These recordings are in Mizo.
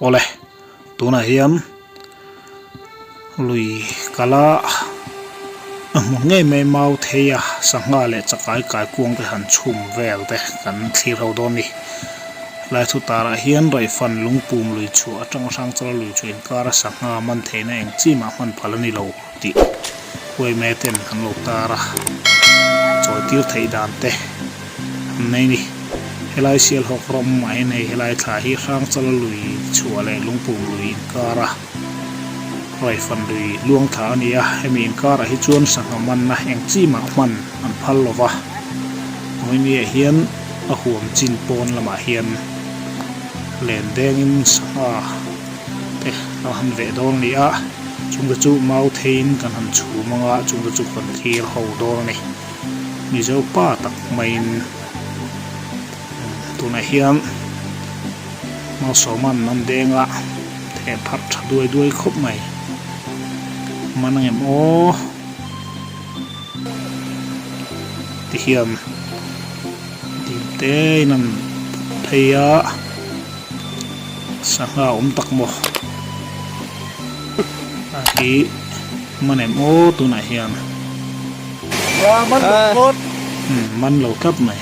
Awle, tunah hian lui kala a hmu ngei mai mau thei a, sangha leh chakai kaikuang te han chhum vel te kan thlir ho dawn a ni. Helai thu tarah hian Raifan lungpum lui chhuah atanga Hrangchala lui chu inkara sangha man theihna eng chi mah hman phal a ni lo tih huaime ten an lo tar a, chawi tir theih dan te an nei a ni. Helai Sialhawk ram ah hian hei helai thla hi Hrangchala lui chhuah leh Lungpum lui inkara Raifan lui luang thla a ni a, hemi inkarah hi chuan sangha manna eng chi mah hman an phal lo va, Vawimiah hian a huam chin pawn lamah hian len dengin sangha te kan han veh dawn a ni a, chungte chu mau theiin kan han chhum anga chungte chu kan thlir ho dawn a ni. Mizo pa tak maiin tunah hian Malsawma'n an deng a, theh pharh tha duai duai khawp mai. Man angem aw? Ti hian dim te in an phei a, sangha awm tak maw a hi man em aw tunah hian man lo tlat mai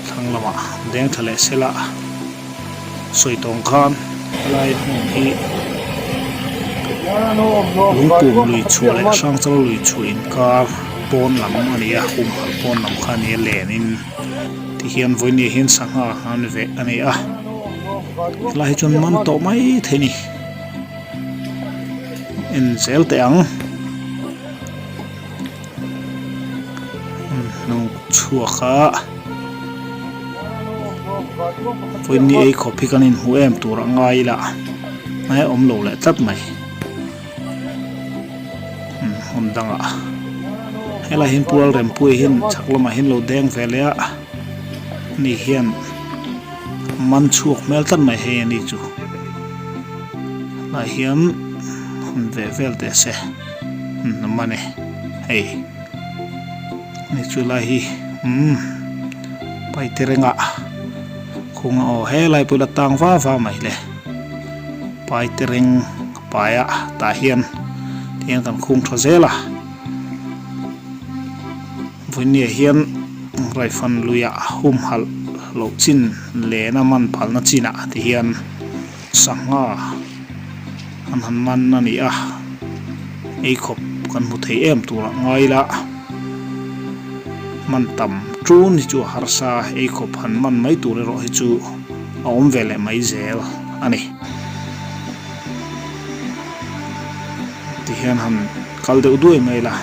thlang lamah deng tha leh sela. Sawi tawng khan helai hmun hi lungpum lui chhuah leh Hrangchal lui chhuah inkar pawn lam a ni a, humhalh pawn lam kha a ni a lenin tihian vawinia hian sangha an veh a ni a, helai hi chuan man tawh mai thei a ni en zel teh ang. Hnung chhuak a vawiin ei khawp hi kan inhmu em tur a ngai ila a awm lo leh tlat mai hmun dangah helai hian pual rempuia hian chhak lamah hian lo deng ve leh a ani hian man chhuak hmel tlat mai hei ani chu helai hian han veh vel teh se. Umm a ni hei ni chu lai hi umm paite rengah khung a aw helai pawh ila tang va va mai le paite reng paia tah hian tihian kan khung tha zel a vawinia hian raifan luiah humhalh loh chin lena man phalna chinah tihian. Sangha an han man a ni a, ei khawp kan hmu thei em tur ah ngai ila, man tam tun hi chu a harsa a, ei khawp han man mai tur erawh hi chu a awm ve leh mai zel a ni. Tihian han kal deuh duai mai ila,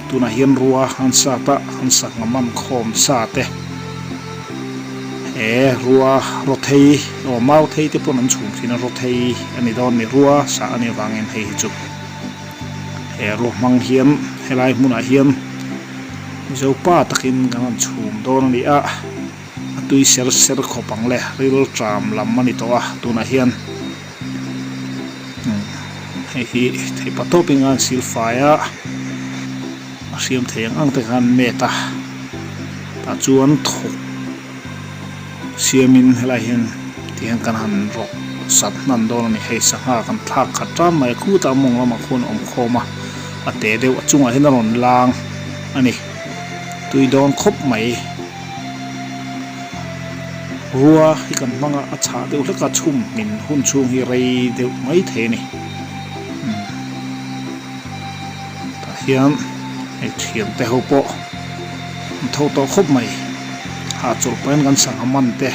tunah hian rua an sat a, an sangha man khawm sa te. He rua rawthei aw mau thei te pawn an chhum thin a rawthei a ni dawn a ni rua sah a nih avangin hei hi chu he rua hmang hian helai hmunah hian mizo pa takin kan rawn chhum dawn a ni a a tui ser ser khawp ang le ril tram lam a ni tawh a tunah hian hei hi theihpa tawpin a sil fai a. A hriam thei ang ang te khan met a tah chuan thawk siamin helai hian tihian kan han rawk sat hnan dawn a ni hei sangha kan thlak khat tan mai a khutah mawng lamah khuan a awm khawm a a te deuh a chungah hian a rawn lang a ni tui dawn khawp mai rua hi kan hmang a a chhah deuh hlek a chhum hmin hun chhung hi rei deuh mai thei a ni. Tah hian hei thian te ho pawh an tho tawh khawp mai ha chawlh pahin kan sangha man te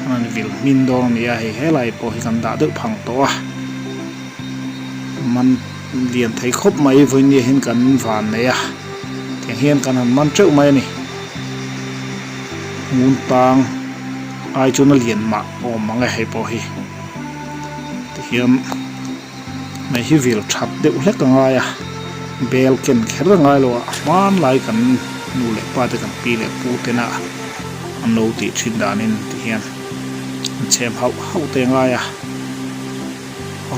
an han vil hmin dawn a ni a hei helai pawh hi kan dah deuh phang tawh a man lian thei khawp mai vawinia hian kan van nei a tiang hian kan han man teuh mai a ni ngun tang ai chuan a lian mah awm ang e hei pawh hi tihian. Hei hi vil that deuh hlek a ngai a, bel ken kher a ngai lo a, a hmanlai kan nu leh pa te kan pi leh pu tena an lo tih thin danin ti hian an chhem hauh hauh te a ngai a.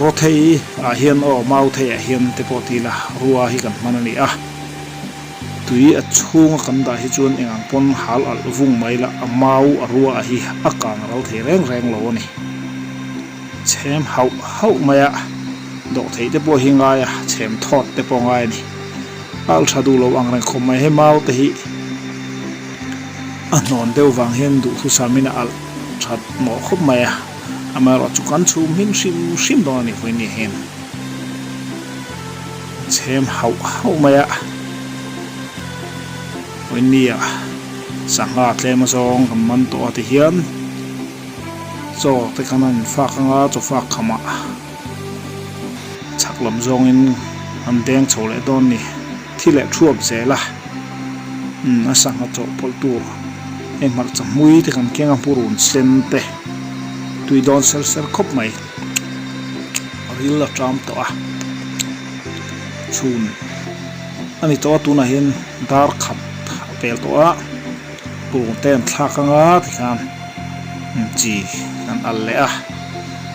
Rawthei ah hian aw mau thei ah hian te pawh ti ila rua hi kan hman a ni a, tui a chhunga kan dah hi chuan eng ang pawn hal alh vung mai la a mau a rua ah hi a kang ral thei reng reng lo a ni. Chhem hauh hauh mai a, dawhtheih te pawh hi ngai a, chhem thawt te pawh ngai a ni. Al tha duh lo ang reng khawp mai he mau te hi a hnawn deuh vang hian duhthusam in a alh that mawh khawp mai a, amaherawh chu kan chhum hmin hrim hrim dawn a ni vawiin hian. Chhem hauh hauh mai a, vawiin sangha tlem azawng kan man tawh a ti hian. Chaw te khan an fak anga chaw fak khamah chhak lam zawngin an deng chho leh dawn ni. Thi leh thuap zel a, umm a sangha chawhpawlh tur hei hmarcha hmui te kan keng a purun sen te tui dawn ser ser khawp mai. Ril a ṭam tawh a, chhun a ni tawh a tunah hian dar khat a pel tawh a. Purun te an thlak anga tikhan chi an al leh a,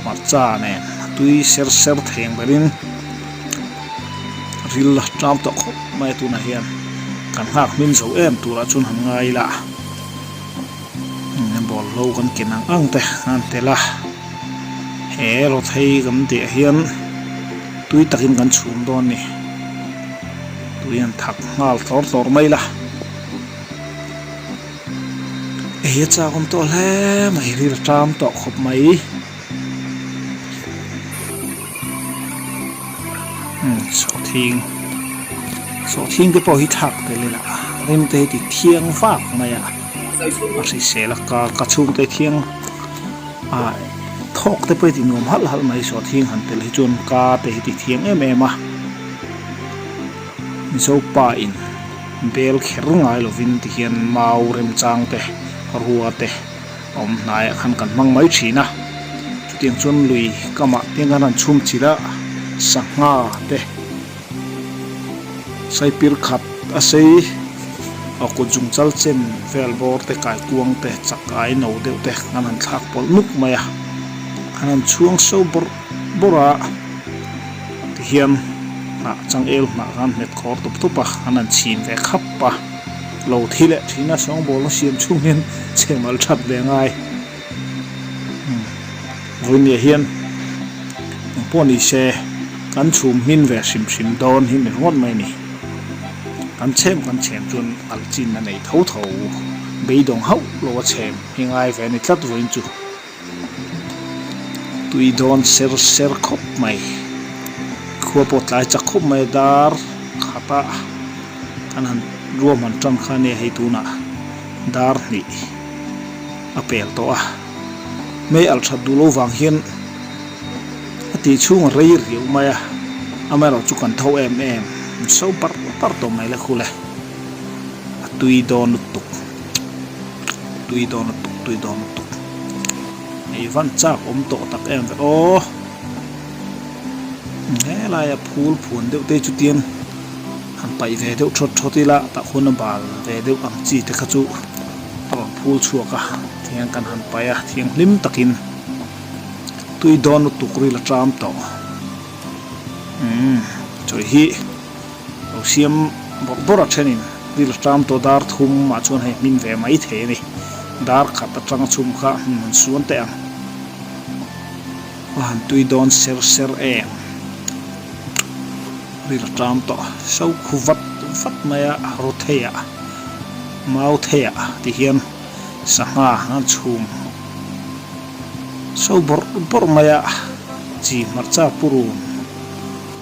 hmarcha nen a tui ser ser thei ang berin ril a ṭam tawh khawp mai a tunah hian kan nghak hmin zo em turah chuan han ngai ila bawlhlo kan ken ang ang te an tel a, he rawthei kan tih ah hian tui takin kan chhum dawn a ni tui an thak nghal tlawr tlawr mai la. Ei a chak awm tawh hle mai ril a ṭam tawh khawp mai umm sawhthing sawhthing te pawh hi thlak tel ila rim te hi ti thiang vak mai a a hrisel a ka ka chhung te thiang ah thawk te pawh hi ti nuam halh halh mai sawhthing han tel hi chuan ka te hi ti thiang em em a Mizo pa in. Bel kher ngai lovin tihian mau remchang te, rua te a awm hnaiah khan kan hmang mai thin a. Chutiang chuan lui kamah te hian an chhum chilh a, sangha te, saipir khat a sei, a kut zungchal chen vel bawr te, kaikuang te, chakai no deuh te an han thlak pawlh nuk mai a. An han chhuang so bawrh bawrh a. Tihian hnah changel hnah khan hmet khawr tup tup a, an han chhin ve khap a, lo thi leh thin a, sawngbawlna siam chhung hian chhemal that ve ngai. Vawinia hian eng pawh ni se kan chhum hmin ve hrim hrim dawn hi ni ringawt mai a ni. Kan chhem kan chhem chuan alh chin a nei tho tho, beidawng hauh lo a chhem hi ngai ve a ni tlat vawiin chu. Tui dawn ser ser khawp mai khua pawh tlai chak khawp mai a dar khat a kan han ruahman tan kha ania hei tunah dar hnih a pel tawh a mei alh that duh loh vang hian a tih chhung a rei riau mai a amaherawh chu kan tho em em so par par tawh mai le khul e a tui dawn lutuk. Tui dawn lutuk tui dawn lutuk ei van chak awm tawh tak em ve aw helaia phul phuan deuh te chu tiang han paih ve deuh thawt thawt ila tah hun a bal ve deuh ang chi te kha chu a rawn phul chhuak a tiang kan han paih a thianghlim takin tui dawn lutuk ril a ṭam tawh umm chawi hi. Lo siam bawrh bawrh a thenin ril a ṭam tawh dar thum ah chuan hei hmin ve mai thei a ni. Dar khat atanga chhum kha hmun han suan teh ang. A han tui dawn ser ser em. Ril a ṭam tawh so khu vat vat mai a, ro thei ah, mau thei ah ti hian sangha an chhum so bawrh bawrh mai a, chi hmarcha purun.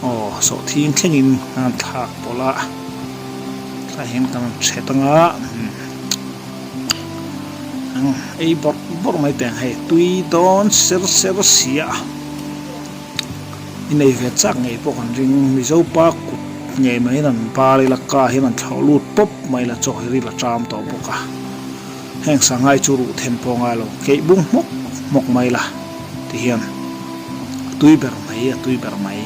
Aw sawhthing thlengin kan han thlak pawlh a tlaiah hian kan han chhet anga ang ei bawrh bawrh mai teh ang hei tui dawn ser ser si a i nei ve chak ngei pawh kan ring Mizo pa kut ngei mai hian an bar ila ka hian an thlawh lut pawp mai la chaw hi ril a ṭam tawh bawk a heng sangha hi chu ruh then pawh a ngai lo keih bung hmawk hmawk mai la. Ti hian a tui ber mai a tui ber mai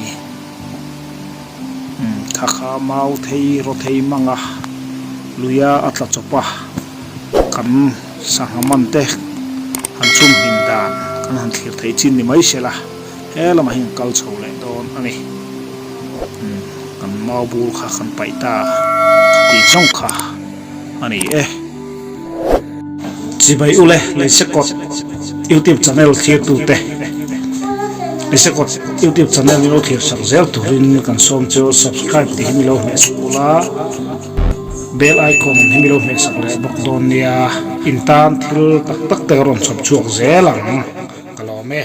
umm kha kha mau thei raw thei mang a luia a tla chawp a kan sangha man te han chhum hmin dan kan han thlir theih chin ni mai se la he lamah hian kal chho leh dawn a ni umm kan mau bur kha kan paih ta tih zawng kha a ni e. Chibai ule Leisekawt YouTube channel thirtute. Pisekawt youtube channel min lo thlir sak zel turin kan sawm chu subscribe tih hi min lo hmeh sak ula bell icon hi min lo hmeh sak leh bawk dawn nia in tan thil tak tak te ka rawn chhawp chhuak zel ang ka lawm e.